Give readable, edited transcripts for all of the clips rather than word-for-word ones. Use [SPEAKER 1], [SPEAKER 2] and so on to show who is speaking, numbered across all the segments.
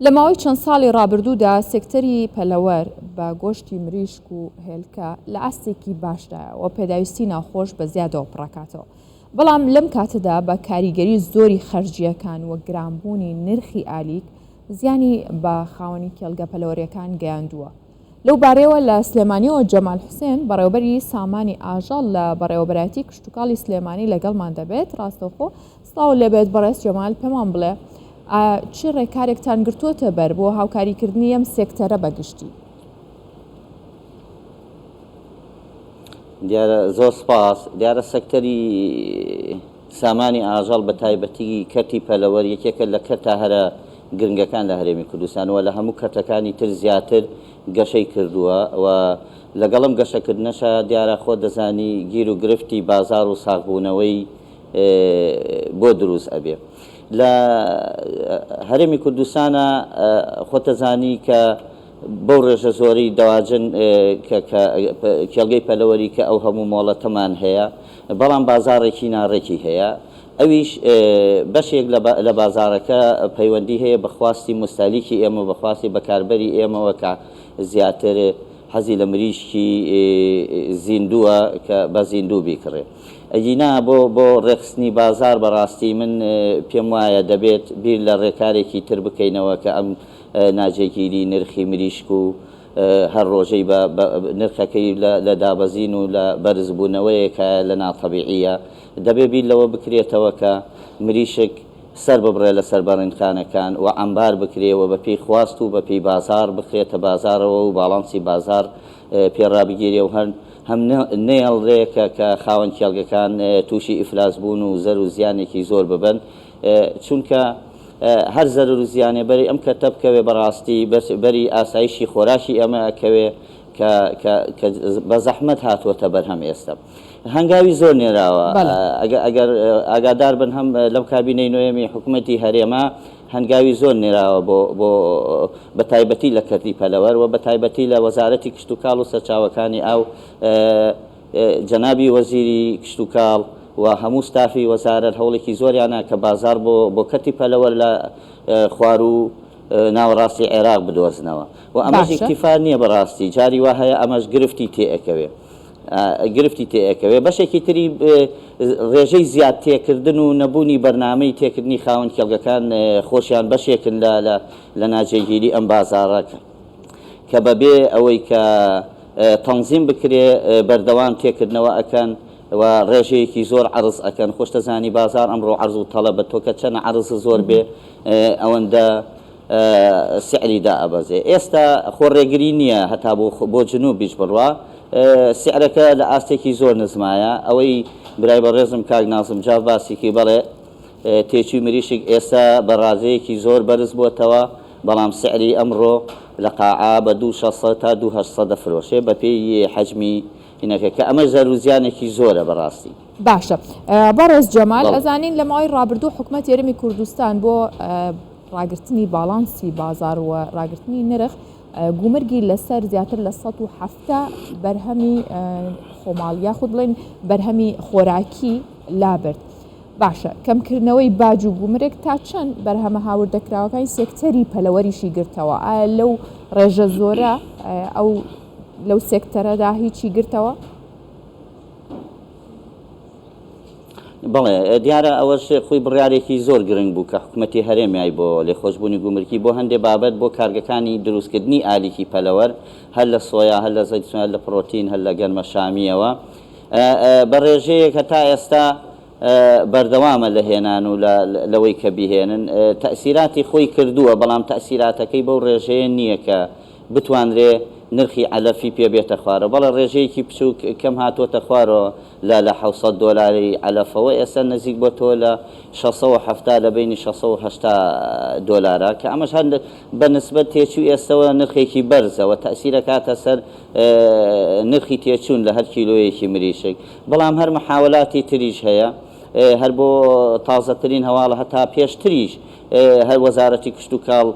[SPEAKER 1] لە ماوەی چەند ساڵی ڕابردوودا سێکتەری پەلەوەر بە گۆشتی مریشک و هێلکە لە ئاستێکی باشدایە و پێداویستی ناوخۆش بە زیادەوە پڕەکاتەوە، بەڵام لەم کاتەدا بە کاریگەری زۆری خەرجییەکان و گرانبوونی نرخی ئالیک زیانی بە خاوەنی کێڵگە پەلەوەرییەکان گەیاندووە. لەو بارەیەوە لە سلێمانیەوە جەمال حوسێن، بەڕێوەبەری سامانی ئاژەڵ لە بەڕێوەبەرایەتی کشتوکاڵی سلێمانی لەگەڵمان دەبێت ڕاستەوخۆ. سڵاوت لێبێت بەڕێز جەمال، پێمان بڵێ ئایا چ ڕێکارێکتان گرتووەتە بەر بۆ هاوکاریکردنی ئەم سێکتەرە بە گشتی؟
[SPEAKER 2] دیارە زۆر سپاس. دیارە سێکتەری سامانی ئاژەڵ بە تایبەتی کەرتی پەلەوەر یەکێکە لە کەرتە هەرە گرنگەکان لە هەرێمی کوردستان و لە هەموو کەرتەکانی تر زیاتر گەشەی کردووە و لەگەڵ ئەم گەشەکردنەشا دیارە خۆت دەزانی گیر و گرفتی بازاڕ و ساغبوونەوەی بۆ دروست ئەبێ لە هەرێمی کوردستانە خۆتەزانی کە بەو ڕێژە زۆری دەواجن کە کێڵگەی پەلەوەری کە ئەو هەموو مۆڵەتەمان هەیە بەڵام بازاڕێکی ناڕێکی هەیە ئەویش بەشێک لە بازاڕەکە پەیوەندی هەیە بە خواستی موستالیکی ئێمە بە خواستی بەکاربەری ئێمەوە کە زیاتر حەزی لە مریشکی زیندووە کە بە زیندوو بیکڕێ. ئەگینا بۆ بۆ ڕێکخستنی بازاڕ بەڕاستی من پێم وایە دەبێت بیر لە ڕێکارێکی تر بکەینەوە کە ئەم ناجێگیری نرخی مریشک و هەر ڕۆژەی بە نرخەکەی لە دابەزین و لە بەرزبوونەوەیەکە لە ناتەبیعیە دەبێت بیر لەوە بکرێتەوە کە مریشک سەر ببڕێ لە سەربەڕینخانەکان و عەمبار بکرێ و بە پێی خواست و بە پێی بازاڕ بخرێتە بازاڕەوە و باڵانسی بازاڕ پێ ڕابگیرێ و هەر هەم نەیەڵرێ کە کە خاوەن کێڵگەکان تووشی ئیفلاس بوون و زەر و زیانێکی زۆر ببن چونکە هەر زەرر و زیانێ بەری ئەم کەرتە بکەوێ بەڕاستی بەری ئاسایشی خۆراکی ئێمە ئەکەوێ کە کە کە بە زەحمەت هاتووەتە بەرهەم ئێستا هەنگاوی زۆر نێراوە ئەگەر ئاگادار بن هەم لەم کابینەی نۆیەمی حکوومەتی هەرێمە هەنگاوی زۆر نراوە بۆ بۆ بە تایبەتی لە کەرتی پەلەوەر و بە تایبەتی لە وەزارەتی کشتوکاڵ و سەرچاوەکانی ئاو جەنابی وەزیری کشتوکاڵ و هەموو ستافی وەزارەت هەوڵێکی زۆریانە کە بازاڕ بۆ بۆ کەرتی پەلەوەر لە خواروو ناوەڕاستی عێراق بدۆزنەوە و ئەمەش
[SPEAKER 1] باشە.
[SPEAKER 2] ئیکتیفا نییە بەڕاستی جاری وا هەیە ئەمەش گرفتی تێ ئەکەوێ گرفتی تێ ئەکەوێ بەشێکی تری ڕێژەی زیاد تێکردن و نەبوونی بەرنامەی تێکردنی خاوەن کێڵگەکان خۆشیان بەشێکن لە لە لە ناجێگیری ئەم بازاڕە کە بەبێ ئەوەی کە تەنزیم بکرێ بەردەوام تێکردنەوە ئەکەن و ڕێژەیەکی زۆر عەرز ئەکەن خۆشتەزانی بازاڕ ئەمڕۆ عەرز و تەڵەبە تۆ کە چەند عەرز زۆر بێ ئەوەندە سعری دائەبەزێ ئێستا خۆ ڕێگری نییە هەتا بۆ بۆ جنوبیش بڕوا سعرەکە لە ئاستێکی زۆر نزمایە ئەوەی برای بەڕێزم کاک نازم جاف باسیکی بەڵێ تێچووی مریشک ئێستا بە ڕادەیەکی زۆر بەرز بۆتەوە بەڵام سعری ئەمڕۆ لە قاعە بە دوو شەسەد تا دوو هەشتسەد دەفرۆشێ بەپێی حەجمی هینەکە کە ئەمەش زەرر و زیانێکی زۆرە بەڕاستی.
[SPEAKER 1] باشە بەڕێز جەمال
[SPEAKER 2] بەڵێ.
[SPEAKER 1] ئەزانین لە ماوەی ڕابردوو حکومەتی هەرێمی کوردستان بۆ ڕاگرتنی باڵانسی بازاڕ و ڕاگرتنی نرخ گومرگی لەسەر زیاتر لە 170 بەرهەمی خۆماڵ یاخود بڵێن بەرهەمی خۆراکی لابرد. باشە کەمکردنەوەی باج و گومرگ تا چەند بەرهەمە هاوردەکراوەکانی سێکتەری پەلەوەریشی گرتەوە؟ ئایا لەو ڕێژە زۆرە ئەو لەو سێکتەرەدا هیچی گرتەوە؟
[SPEAKER 2] بەڵێ دیارە ئەوەش خۆی بڕیارێکی زۆر گرنگ بوو کە حکوومەتی هەرێمیای بۆ لێخۆشبوونی گومرکی بۆ هەندێ بابەت بۆ کارگەکانی دروستکردنی ئالیکی پەلەوەر هەر لە سۆیا هەر لە زەیتون هەر لە پڕۆتین هەر لە گەنمەشامییەوە بە ڕێژەیەک هەتا ئێستا بەردەوامە لە هێنان و لەوەی کە بیهێنن تەئسیراتی خۆی کردووە بەڵام تەئسیراتەکەی بەو ڕێژەیە نییە کە بتوانرێ نرخی عەلەفی پێ بێتە خوارەوە بەڵێ ڕێژەیەکی بچووک کەم هاتووەتە خوارەوە لە لە 700 دۆلاری عەلەفەوە ئێستا نزیک بۆتەوە لە 670 لە بەینی 680 دۆلارە کە ئەمەش هەر بە نسبەت تێچووی ئێستەوە نرخێکی بەرزە و تەئسیر ئەکاتە سەر نرخی تێچوون لە هەر کیلۆیەکی مریشک بەڵام هەر محاولاتی تریش هەیە هەر بۆ تازەترین هەواڵ هەتا پێشتریش هەر وەزارەتی کشتوکاڵ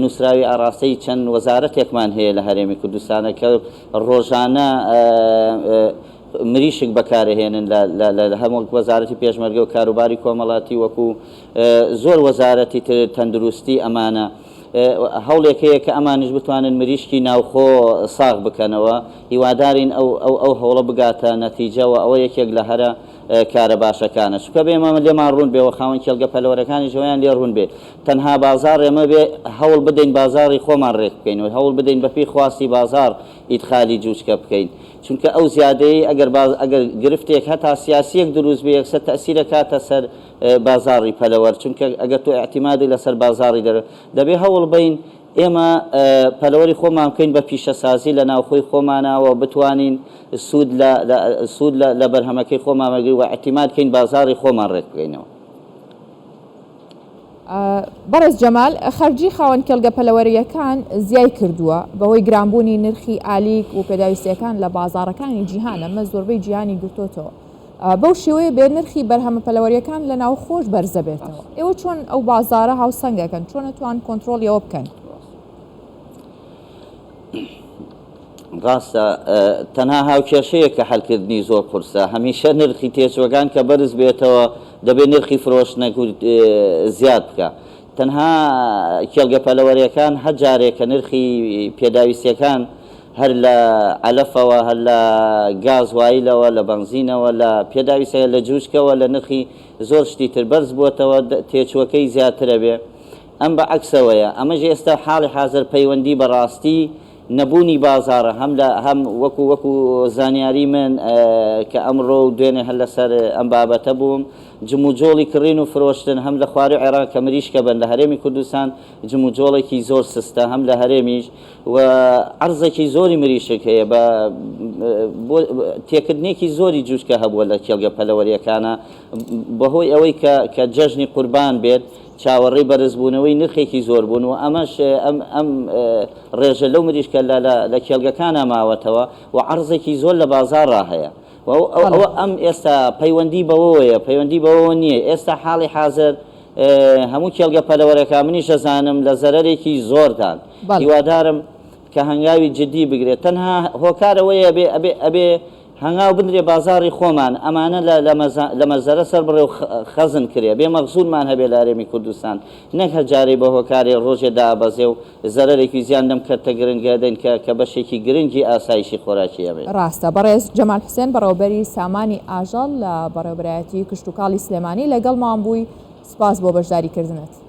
[SPEAKER 2] نووسراوی ئاڕاستەی چەند وەزارەتێکمان هەیە لە هەرێمی کوردستانە کە ڕۆژانە مریشک بەکارهێنن لە هەم وەک وەزارەتی پێشمەرگە و کاروباری کۆمەڵاتی وەکو زۆر وەزارەتی تر تەندروستی ئەمانە. هەوڵێک هەیە کە ئەمانیش بتوانن مریشکی ناوخۆ ساغ بکەنەوە، هیوادارین ئەو ئەو ئەو هەوڵە بگاتە نەتیجە و ئەوە یەکێک لە هەرە کارە باشەکانە. چونکە بێ ئێمە لێمان ڕوون بێ و خاوەن کێڵگە پەلەوەرەکانیش ئەوەیان لێ ڕوون بێ تەنها بازاڕ ئێمە بێ هەوڵ بدەین بازاڕی خۆمان ڕێک بکەین و هەوڵ بدەین بەپێی خواستی بازاڕ ئیدخالی جوچکە بکەین چونکە ئەو زیادەیەی ئەگەر باز ئەگەر گرفتێک هەتا سیاسیەک دروست بێ یەکسەر تەئسیر ئەکاتە سەر بازاڕی پەلەوەر چونکە ئەگەر تۆ ئیعتیمادت لەسەر بازاڕی دەرەوە دەبێ هەوڵ بەین ئێمە پەلەوەری خۆمان بکەین بە پیشەسازی لە ناوخۆی خۆمانا و بتوانین سوود لە سوود لە بەرهەمەکەی خۆمان وەرگرین و ئیعتیماد کەین بازاڕی خۆمان ڕێک بکەینەوە.
[SPEAKER 1] بەڕێز جەمال، خەرجی خاوەن کێڵگە پەلەوەرییەکان زیای کردووە بەهۆی گرانبوونی نرخی ئالیک و پێداویستییەکان لە بازاڕەکانی جیهان، ئەمە زۆربەی جیهانی گرتۆتەوە، بەو شێوەیە بێ نرخی بەرهەمە پەلەوەرییەکان لە ناوخۆش بەرزدەبێتەوە، ئێوە چۆن ئەو بازاڕە هاوسەنگ ئەکەن، چۆن ئەتوان کۆنترۆڵی ئەوە بکەن؟
[SPEAKER 2] ڕاستە تەنها هاوکێشەیەک کە حەلکردنی زۆر قورسە، هەمیشە نرخی تێچووەکان کە بەرز بێتەوە دەبێت نرخی فرۆشتنەک زیاد بکا. تەنها کێڵگە پەلەوەرەکان هەر جارێک کە نرخی پێداویستیەکان هەر لە عەلەفەوە هەر لە گاز وایلەوە لە بەنزینەوە لە پێداویستەکە لە جوچکەوە لە نرخی زۆر شتی تر بەرز بووەتەوە تێچووەکەی زیاترە بێ ئەم بە عەکسەوەیە ئەمەش ئێستا حاڵی حازر پەیوەندی بە ڕاستی نەبوونی بازاڕە هەم لە هەم وەکو وەکو زانیاری من کە ئەمڕۆ و دوێنێ هەر لەسەر ئەم بابەتە بووم جموجۆڵی کڕین و فرۆشتن هەم لە خواروی عێراق کە مریشکە بن لە هەرێمی کوردستان جموجۆڵێکی زۆر سستە هەم لە هەرێمیش و عەرزێکی زۆری مریشک هەیە بە بۆ تێکردنێکی زۆری جوچکە هەبووە لە کێڵگە پەلەوەریەکانە بەهۆی ئەوەی کە کە جەژنی قوربان بێت چاوەڕێی بەرزبوونەوەی نرخێکی زۆر بوون و ئەمەش ئەم ئەم ڕێژە لەو مریشکە لە لە لە کێڵگەکانا ماوەتەوە و عەرزێکی زۆر لە بازاڕا هەیە و ئەو ئەو
[SPEAKER 1] بەڵێ.
[SPEAKER 2] ئەوە ئەم ئێستا پەیوەندی بەوەوەیە پەیوەندی بەوەوە نییە ئێستا حاڵی حازر هەموو کێڵگە پەلەوەرەکان منیش دەزانم لە زەرەرێکی زۆردان
[SPEAKER 1] بەڵێ.
[SPEAKER 2] هیوادارم کە هەنگاوی جدی بگرێت تەنها هۆکار ئەوەیە ئەبێ ئەبێ ئەبێ هەنگاو بنرێ بازاڕی خۆمان ئەمانە لە لە مەزەرە سەر بڕێ و خەزن کرێ بێ مەخزونمان هەبێ لە هەرێمی کوردستان نەک هەر جارەی بە هۆکارێ ڕۆژێ دابەزێ و زەرەرێکی زیان لەم کەرتە گرنگە دەین کە کە بەشێکی گرنگی ئاسایشی خۆراکی ئەبێت.
[SPEAKER 1] ڕاستە. بەڕێز جەمال حوسێن بەڕێوەبەری سامانی ئاژەڵ لە بەڕێوەبەرایەتی کشتوکاڵی سلێمانی لەگەڵمان بووی سوپاس بۆ بەشداریکردنت.